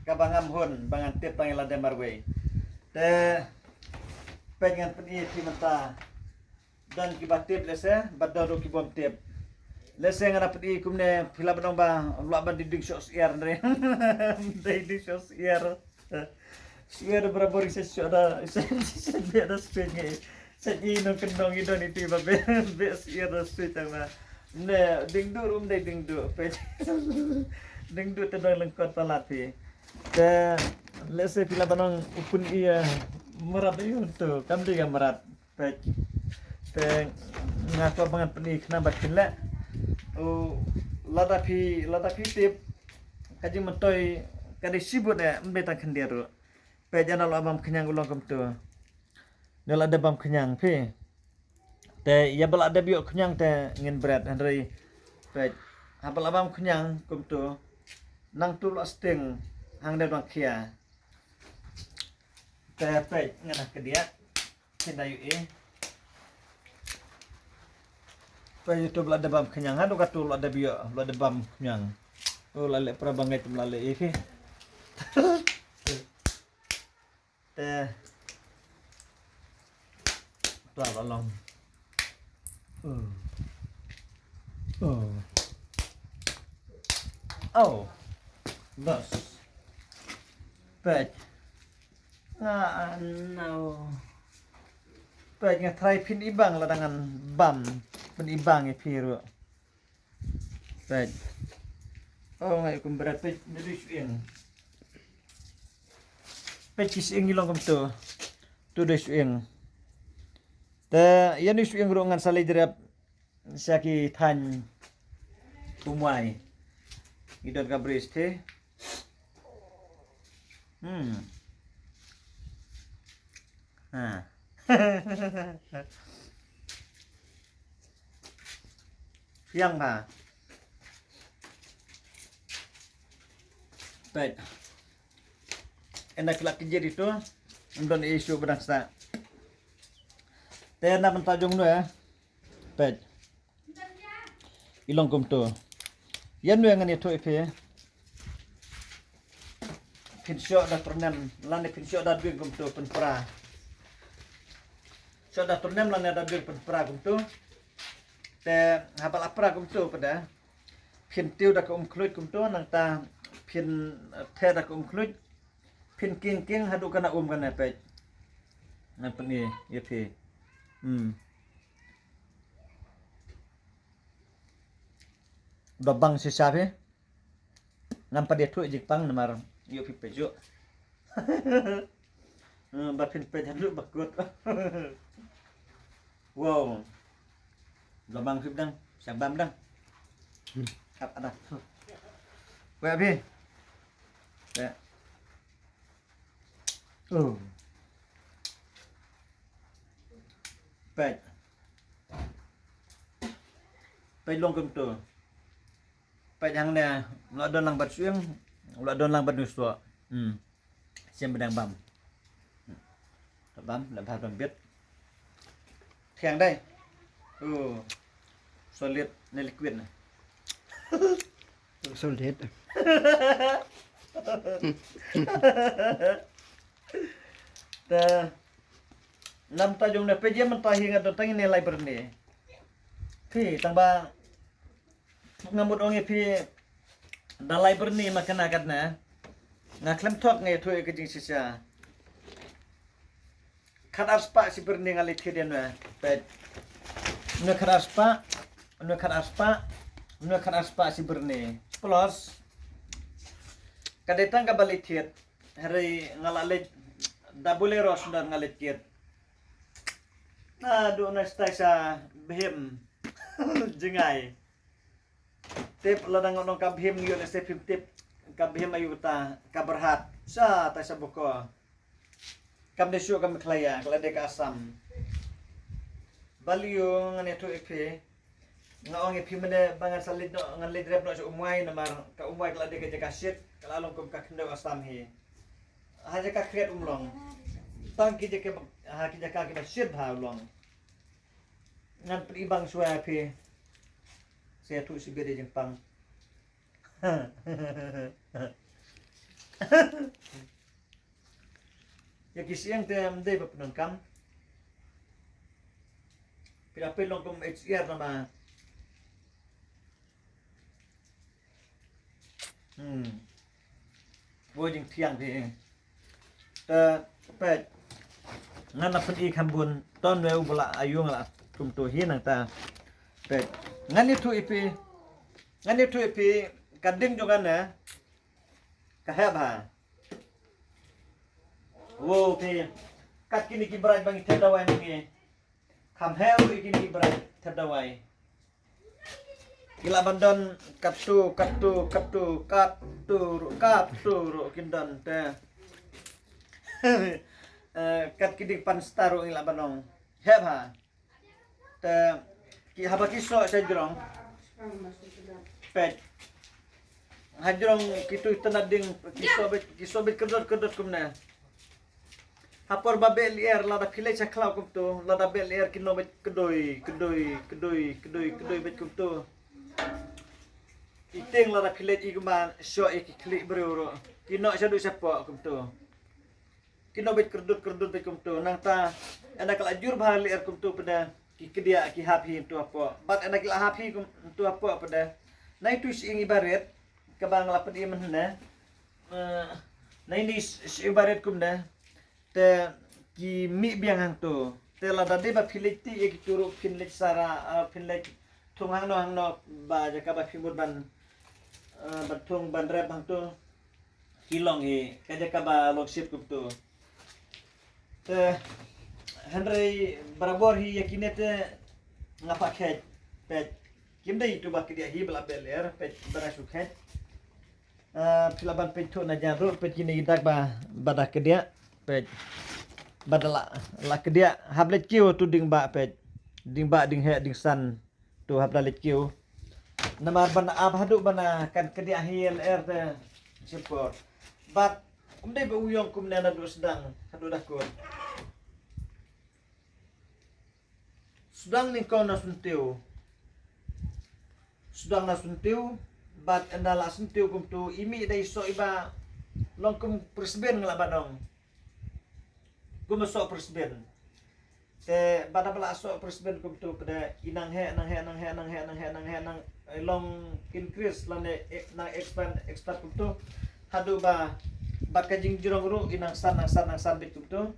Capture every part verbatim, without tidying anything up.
kaba ngam hun ba ngan tip tang ïa lade marwei. Te peit ngan pyni ïa phi mynta. Don kiba tip lehse bad don ruh ki bym tip. Lehse ngan pyni kumne phi lah ban ong ba lah ban ding ding shoh syiar ne. Ding ding shoh syiar. Syiar barabor sa shoh da sa beh da syiar ngi. Sa ngi nongkyndong ngi don iti ba beh beh syiar da syiar tang ba. Ne ding duh ruh ym dei ding duh peit. Ding duh te don lyngkot palat phi. Te lehse phi lah ban ong u pyni ïa mrad ïa u tu kam dei ïa mrad. Peit. Te nga kwah ba ngan pyni khnang ba kin leh. U lada phi lada phi tip ka jingmyntoi ka dei shibun eh ym dei tang khyndiat ruh. Peit ïa na la bam khñiang u long kumtu. Ne la dep bam khñiang phi. Te ïa ba la dep ïoh khñiang te ngin bret hynrei peit haba la bam khñiang kumtu nang tu la sting hangne dang khia. Te peit ngan ha kdiah. Phin da ïohi. Peit ïa tu ba la dep bam khñiang haduh katu la dep ïoh la dep bam khñiang. Oh la leh pra ba ngai tu la leh ïa phi. Te tu ba long. Oh. Oh. Oh. Bas. Peit. Nga nau. Peit nga trai phin ibang la dangan bam phin ibang ïa phi ruh. Peit. Oh ngai kum berat peit ni dei suing. Peit ki suing ilong kumtu. Tu dei suing. Te ïa ni suing ruh ngan sa leit rep. Sha ki thaiñ kumwai. Ngi don ka bris te. Hmm. Ha. Phiang ha. Peit. Ena ki la kynjit itu. Ym don issue ba dang start. Te na bynta jong nu eh. Peit. I long kumtu. Ïa nu ngan ïathuh ïa phi. Phin shoh da tyrnem lane phin shoh da dwing kumtu pynpra. Shoh da tyrnem lane da dwing pynpra kumtu. Te haba la pra kumtu pat da. Phin tiew da ka um khluit kumtu nangta phin, eh, theh da ka um khluit. Phin king king haduh kana um kana peit. Ngan pyni ïa phi. Hmm. Da bang shisha phi. Ngam pat ïathuh jingpang namar ïoh phi peit juh. Hmm, ba phin peit haduh ba kut. Wow. Da bang phi dang, sa bam dang. Hmm. Hap ada. Wei phi. Wei. Oh. Peit. Peit long kumtu. Peit hangne, la don lang bad suing, la don lang bad nuswa. Hmm. Siem bdang bam. Bam, la bam bit. Thiang dei. Oh. Solid ne liquid ne. Solid. Ta nam ta jong ne peit ïa mynta hi nga don tang ine lai byrni. Phi tang ba nga mut ong ïa phi da lai byrni ma kane katne. Nga khlem thok nga ïathuh ïa ka jingshisha. Khat ar spah shi byrni nga leit thied ïa nwe. Peit. Nwe khat ar spah, nwe khat ar spah, nwe khat ar spah shi byrni. Plus ka dei tang kaba leit thied. Hynrei nga la leit da Bolero shuh nga leit thied. Naduh na stai sa bhim. Jngai. Tip lada nga ong ka bhim ngi ïoh lehse phim tip. Ka bhim aïu kata ka byrhat. Sa tai sa buko. Kam dei shuh ka Meghalaya, ka la dei ka Assam. Balei ngan ïathuh ïa phi. Nga ong ïa phi mynne ba ngan sa leit noh, ngan leit rep noh sha Umwai namar ka Umwai ka la dei ka jaka shit, ka la long kum ka khyndew Assam hi. Ha jaka khriat um long. Tang ki jaka ba, ha ki jaka kiba shit bha u long. Ngan pyni bang shuwa ïa phi. Sa ïathuh shibit ïa jingpang. Ïa ki shyieng te ym dei ba pyndonkam. Phi la peit long kum H R namar. Hmm. Wo jingthiang phi. Te peit. Ngan la pyni kham bun ton wei u ba la ayu nga la kumto hi nangta. Peit. Ngan ïathuh ïa phi. Ngan ïathuh ïa phi ka ding jong ngan ne. Ka hep ha. Wo phi. Kat kine ki bright ba ngi thep dawai ma ngi. Kham hep ïa kine ki bright thep dawai. Ki lah ban don katto, katto, katto, katto ruh, katto ruh kin don te. Eh, kat ki ding pan star ruh ngi lah ban ong. Hep ha. Te ki haba ki soh sha jrong. Peit. Ha jrong kitu tana ding ki soh beit, ki soh beit kerdot kerdot kumne. Ha por ba beh lyer lada phi leit sha khlaw kumtu, lada beh lyer ki nong beit kdoi, kdoi, kdoi, kdoi, kdoi beit kumtu. I tieng lada phi leit i kumba shoh ïa ki khlieh briew ruh. Ki noh shaduh shapoh kumtu. Ki nong beit kyrdut kyrdut beit kumtu. Nangta ynda ka la jur bha lyer kumtu pat de ki kdiah ki hap hi kumtu hapoh. Bad ynda ki la hap hi kumtu hapoh pat de. Nai tu shi ing i barit kaba nga la peit i mynne. Eh, nai ni shi ing barit kumne. Te ki mih biang hangto. Te lada dei ba phi leit ti ïa kitu ruh phin leit sara, eh, phin leit thung hangno hangno ba jaka ba phi mut ban, eh, ban thung ban rep hangto. Ki long hi ka jaka ba long shit kumto. Te hynrei barabor hi ïa kine te nga pha khet peit. Kim dei tu ba kdiah hi ba la beh lyer peit ba na shu khet. Ah, phi lah ban peit thuh na jan ruh peit kine i dak ba ba da kdiah peit ba da la la kdiah hap leit kiew tu ding ba peit ding ba ding heh ding san tu hap da leit kiew namar ban ap haduh ban kan kdiah hi lyer te sipor bad um dei ba u ïong kumne naduh sdang haduh da kut. Sdang nyngkong na syntiew. Sdang na syntiew bad ynda la syntiew kumtu i mih dei soh iba long kum pyrshben nga la ba dong. Kum soh pyrshben. Te bad ba la soh pyrshben kumtu pde i nang heh nang heh nang heh nang heh nang heh nang heh nang, eh, long increase lane, eh, nang expand expand kumtu. Haduh ba bad ka jingjrong ruh i nang san nang san nang san beit kumtu.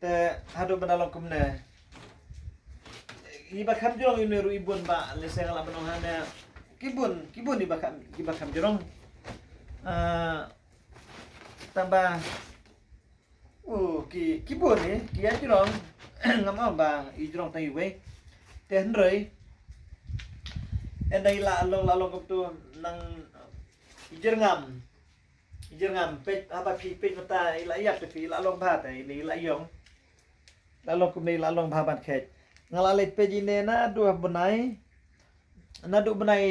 Te haduh ba na long kumne. Iba kham jrong ine ruh i bun ba lehse nga la ba nong hane. Ki bun, ki bun iba kham, iba kham jrong. Ah, tang ba, oh, ki, ki bun i, ki ïa jrong. Ngam ong ba i jrong tang iwei. Te hynrei ynda i la long, la long kumtu nang i jyrngam. Jyrngam peit haba phi peit mynta i la ïap te phi i la long bha te i la ïong. La long kumne i la long bha ban khet. Nga la leit peit ine naduh bnai naduh bnai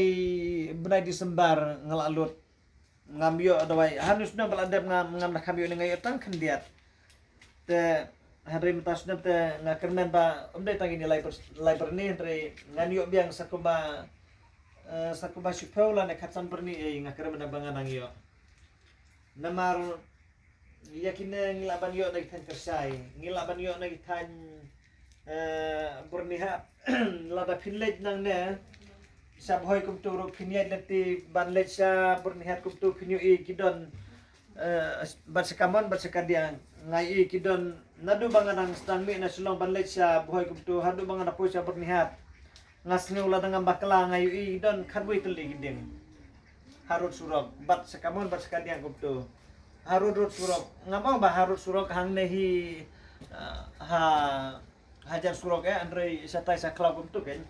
bnai December nga la lut. Ngam ïoh dawai ha nu snem ba la dep ngam ngam da kham ïoh ne nga ïoh tang khyndiat. Te hynrei mynta snem te nga kyrmen ba um dei tang ine lai ber lai byrni hynrei ngan ïoh biang sa kumba eh, sa kumba shiphew lane khatsan byrni ei nga kyrmen ba nga nang ïoh. Namar ïa kine ngi lah ban ïoh na ki thaiñ kyrsai, ngi lah ban ïoh na ki thaiñ, eh, byrnihat. Lada phin leit nangne sha Bhoi kumtu ruh phin ïaid lynti ban leit sha byrnihat kumtu phin ïohi ki don, eh, bad sha kamon bad sha kadiang nga ïohi ki don naduh ba nga dang sdang mih na Shillong ban leit sha Bhoi kumtu haduh ba nga da poi sha byrnihat. Nga sngew lada ngam bakla nga ïohi don khatwei tylli ki dieng. Harud surok bad sha kamon bad sha kadiang kumtu. Harud rud surok ngam ong ba harud surok hangne hi, ah, ha hajar surok eh hynrei shatai sha khlaw kumtu ken.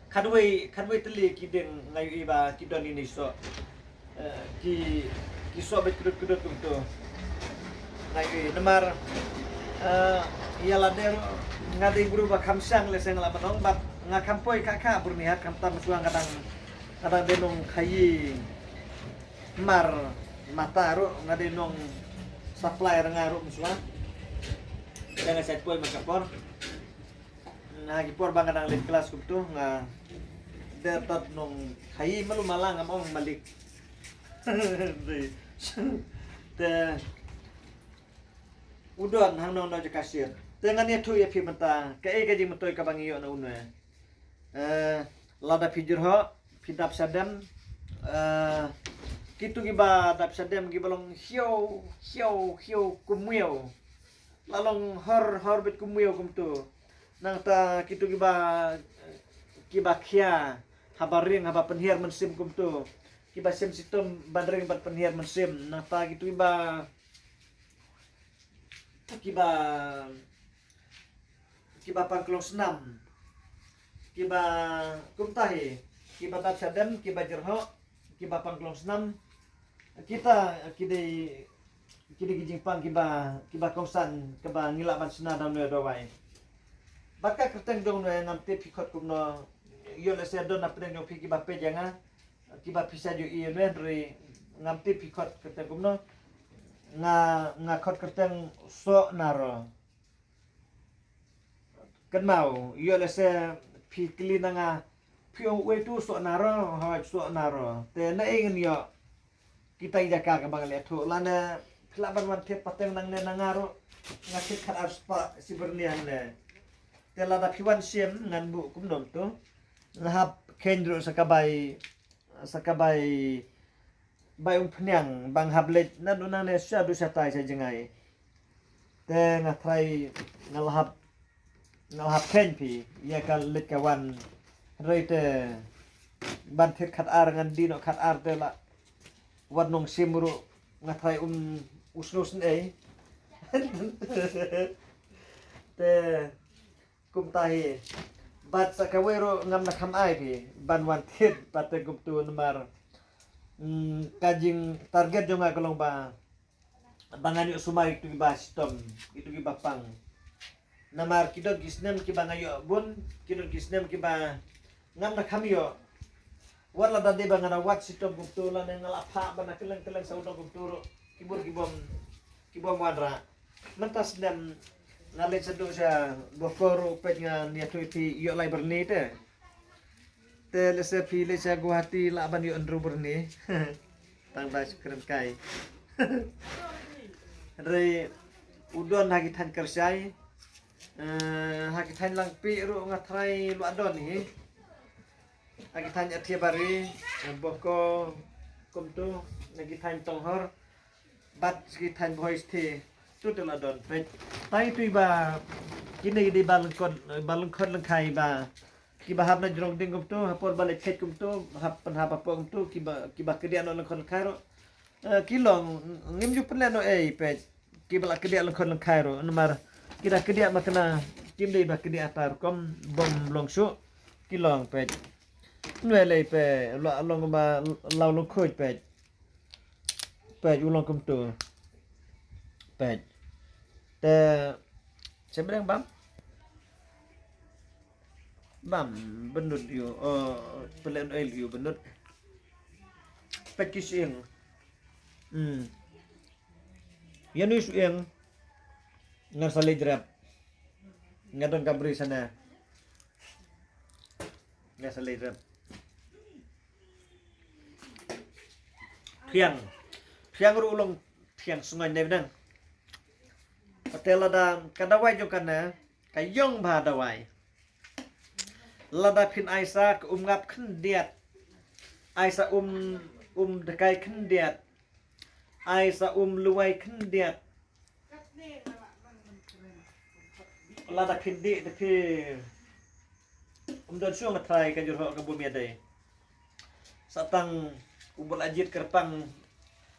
Khatwei khatwei tylli ki dieng nga ïohi ba ki don ine i soh. Eh, ki, ki soh beit kdut kdut kumtu. Nga ïohi namar, eh, ïa lade ruh nga dei briew ba kham shang lehse nga lah ban ong bad nga kham poi kha kha byrnihat khamtam shuwa nga dang nga dang dei nong khaïi mar mata ruh nga dei nong supply ra nga ruh shuwa. Dang nga sait poi ma ka por. Na ki por ba nga dang leit klas kumtu nga dei tat nong khaïi malu mala ngam ong malik. Dei Te u don hangno hangno jaka shit. Te ngan ïathuh ïa phi mynta kaei ka jingmyntoi kaba ngi ïoh na une. Eh, lada phi jyrhoh, phi dap shadem. Eh, kitu kiba dap shadem kiba long hiew hiew hiew kumwiew. La long hor hor beit kumwiew kumtu. Nangta kitu kiba, kiba khia haba ring haba pynhiar mynsiem kumtu. Kiba shim shitom ban ring ban pynhiar mynsiem. Nangta kitu kiba, kiba, kiba pang klong snam. Kiba kumta hi, kiba dap shadem, kiba jyrhoh, kiba pang klong snam. Kita ki dei, ki dei ki jingpang kiba, kiba kongsan kaba ngi lah ban shna da une u dawai. Bad ka kyrteng jong une ngam tip phi khot kumno. Ïoh lehse don na pdeng jong phi kiba peit ïa nga, kiba phi sa ju ïohi ïa une, hynrei ngam tip phi khot kyrteng kumno. Nga, nga khot kyrteng Soh Naro. Kynmaw, ïoh lehse phi kylli na nga, phi ong uei tu Soh Naro, hooid Soh Naro. Te naei ngin ïoh kita i jaka kaba nga la ïathuh, lane phi lah ban wan thied pateng nangne na nga ruh. Nga thied khatar spah shi byrni hangne. Te lada phi wan shim ngan buh kumno tu. Nga hap kheiñ ruh sa ka bai, sa ka bai, bai umphniang ba nga hap leit naduh nangne shaduh shatai sha jngai. Te nga tharai nga la hap, nga la hap kheiñ phi ïa ka leit ka wan. Hynrei te ban thied khatar ngan die noh khatar te la wat nong shim ruh nga tharai um, u sngew sngewsih. Te kumta hi. Bad sa kawei ruh ngam da kham ai phi ban wan thied bad te kumtu namar, mm, ka jingtarget jong nga ka long ba, ba ngan ïoh sumar itu kiba shitom, itu kiba pang. Namar ki don ki snem kiba nga ïoh bun, ki don ki snem kiba ngam da kham ïoh. Wat la da dei ba nga da wad shitom kumtu lane nga la phah ban da kylleng kylleng sawdong kumtu ruh, ki bun ki bym, ki bym wanrah. Mynta snem nga leit shaduh sha Bohko ruh peit ngan ïathuh ïa phi ïoh lai byrni te. Te lehse phi leit sha Guwahati lah ban ïoh hynriew byrni. Tang ba shu kren kai. Hynrei u don ha ki thaiñ kyrshai. Eh, ha ki thaiñ Langpih ruh nga tharai lah don hi. Ha ki thaiñ Athiabari, eh, Bohko, kumtu, ha ki thaiñ Tonghor. Bad ki thaiñ Bhoi Sthe. Tu te lah don peit. Tang itu iba kine ki dei ba lyngkot, ba lyngkot lyngkhai ba kiba hap na jrong ding kumtu, ha por ba leit kheit kumtu, hap pynhap hapoh kumtu, kiba, kiba kdiah noh lyngkot lyngkhai ruh. Eh, ki long, ngim ju pynleh noh ei peit. Kiba la kdiah lyngkot lyngkhai ruh namar ki da kdiah ma kane, kim dei ba kdiah ha ta rukom bym long shuh. Ki long peit. Nwe lei peit, la long ba law lyngkhuid peit. Peit u long kumtu. Peit. Te shem bang bam. Bam, bynnud ïu, oh, pynleh ei ïu bynnud. Peit ki shyieng. Hmm. Ïa nu shyieng. Ngan sa leit rep. Nga don ka bri shane. Nga sa leit rep. Thiang. Thiang ruh u long thiang sngoin dei nang. Te lada ka dawai jong kane ka ïong bha dawai. Lada phin ai sa ka um ngap khyndiat. Ai sa um, um dkai khyndiat. Ai sa um luwai khyndiat. Lada phin dih te phi um don shuh nga tharai ka jyrhoh ka bym ïadei. Sa tang u Blai Jit kyrpang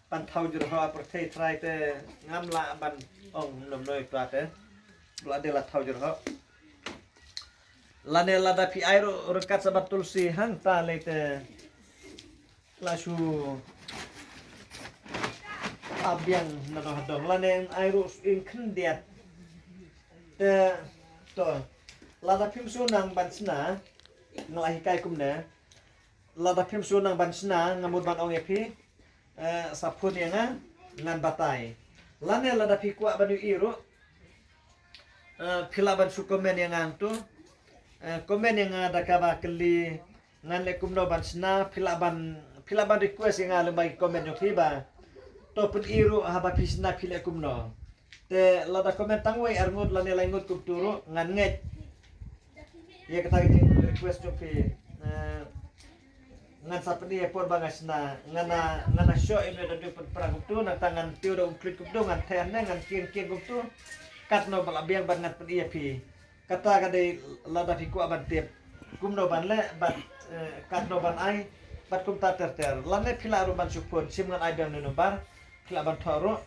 ban thaw jyrhoh ha pyrthei tharai te ngam lah ban ong nom noi pla te. Blai Jit la thaw jyrhoh. Lane lada phi ai ruh ryngkat sa ba tulsi hangta lei te la shu ap biang na dong hadong lane ai ruh ing khyndiat. Te to lada phim shu nang ban sna nga la hikai kumne. Lada phim shu nang ban sna nga mut ban ong ïa phi, eh, sa phone ïa nga ngan batai. Lane lada phi kwah ban ïohi ruh, eh, phi lah ban shu comment ïa nga hangtu. Eh, comment ïa nga da kaba kylli ngan leh kumno ban sna, phi lah ban, phi lah ban request ïa nga lyngba ki comment jong phi ba To pyn-i ruh haba phi shna phi leh kumno. Te lada comment tang wei ar ngut lane lai ngut kumtu ruh ngan ngeit. Ïa kata ka jing request jong phi. Eh, ngan sa pyn-i por ba nga shna, ngan na, ngan na shoh ïa da dei pynpra kumtu, nangta ngan tiew da um klit kumtu, ngan theh ne ngan kieng kieng kumtu. Katno ba la biang bad ngan pyn-i ïa phi. Kata ka dei lada phi kwah ban tip kumno ban leh bad, eh, katno ban ai bad kumta ter ter. Lane phi lah ruh ban shu phone, shim ngan ai biang ne number, phi lah ban thoh ruh.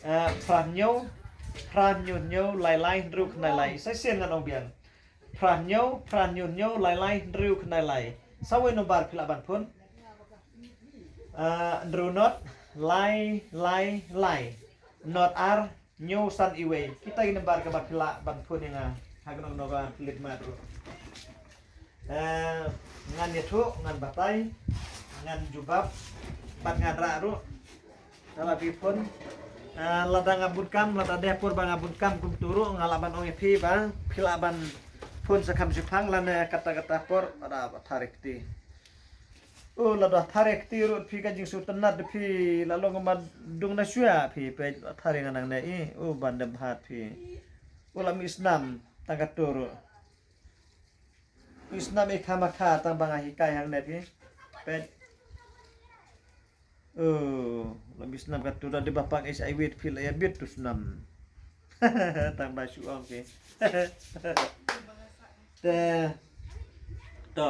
Eh, phra hynñiew, phra hynñiew hynñiew lai lai hynriew khyndai lai. Sa sien ngan ong biang. Phra hynñiew, phra hynñiew hynñiew lai lai hynriew khyndai lai. Sa wei number phi lah ban phone. Eh, hynriew not, lai lai lai. Not ar, hynñiew san iwei. Kita ki number kaba phi lah ban phone ïa nga. Ha kano kano ka phi leit mad ruh. Eh, ngan ïathuh, ngan batai, ngan jubab, bad ngan rah ruh. Lada phi phone. Eh, lada nga bun kam, lada dei por ba nga bun kam kumtu ruh, nga lah ban ong ïa phi ba phi lah ban phone sa kham shipang lane kata kata por, lada ba thari kti. O lada thari kti ruh phi ka jingsngewtynnat da phi la long ma dung na shuwa phi peit thari nga nangne i. O ban dem hat phi. O la mih snam tang katu ruh. Mih snam i khamakha tang ba nga hikai hangne phi. Peit. O la mih snam katu da dei ba pang is ai wit phi la ïa bit tu snam. Tang ba shu ong phi. Te to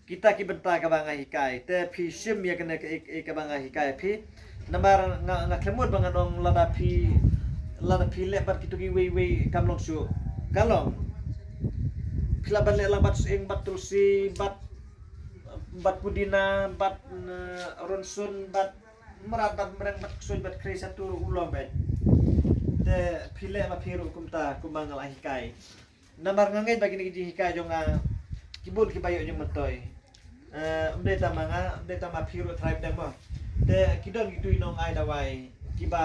kita ki bynta kaba nga hikai te phi shim ïa kane ka, ka, kaba nga hikai phi. Namar nga, nga khlem mut ba nga ong lada phi, lada phi leh bad kitu kiwei wei kam long shuh. Ka long phi lah ban leh lang bad sying, bad tulsi, bad, bad pudina, bad, eh, rynsun, bad mrad, bad mreng, bad ksuid, bad khrei, sa tu ruh u long bad. Te phi leh ma phi ruh kumta kumba nga la hikai. Namar nga ngeit ba kine ki jinghikai jong nga ki bun kiba ïoh jingmyntoi. Eh, ym dei tang ma nga, ym dei tang ma phi ruh, trai pdeng mo. Te ki don kitu ki nongai dawai kiba,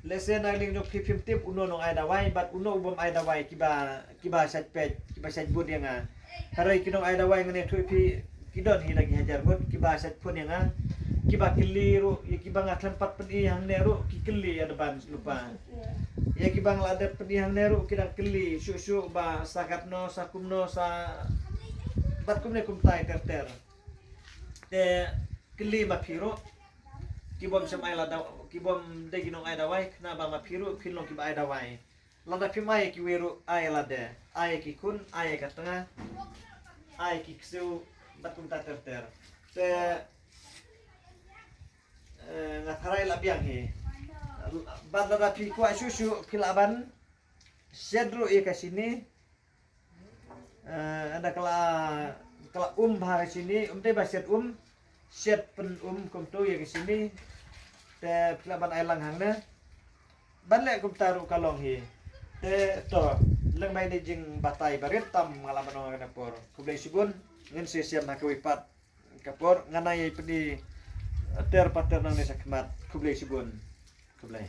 lehse na liang jong phi phim tip uno nongai dawai bad uno u bym ai dawai, kiba, kiba shait peit, kiba shait bud ïa nga. Hynrei ki nongai dawai ngan ïathuh ïa phi, ki don hi da ki hajar ngut kiba shait phone ïa nga, kiba kylli ruh ïa kiba nga khlem pat pyn-i hangne ruh, ki kylli ïa da ban lypa. Ïa kiba nga la dep pyn-i hangne ruh ki dang kylli shuh shuh ba sa katno, sa kumno, sa bad kumne kumtai ter ter. Te kylli ma phi ruh, ki bym shym ai la daw, ki bym dei ki nongai dawai, khnang ba ma phi ruh phin long kiba ai dawai. Lada phim ai ïa kiwei ruh, ai ïa lade, ai ïa ki khun, ai ïa ka tnga, ai ïa ki ksiew bad kumta ter ter. Te, eh, nga tharai la biang hi. Bad lada phi kwah shuh shuh phi lah ban shet ruh ïa ka shini. Eh, ynda ka la, ka la um bha ka shini, um te ba shet um, shet pyn um kumtu ïa ka shini. Te phi lah ban ai lang hangne. Ban leh kumta ruh ka long hi. Te to, leng mai ne jingbatai barit tam nga lah ban ong ha kane por. Khublei shibun, ngin sa ïashem ha kawei pat ka por, ngan nang ïa pynïaid ter pa ter nangne sha khmat. Khublei shibun. Khublei.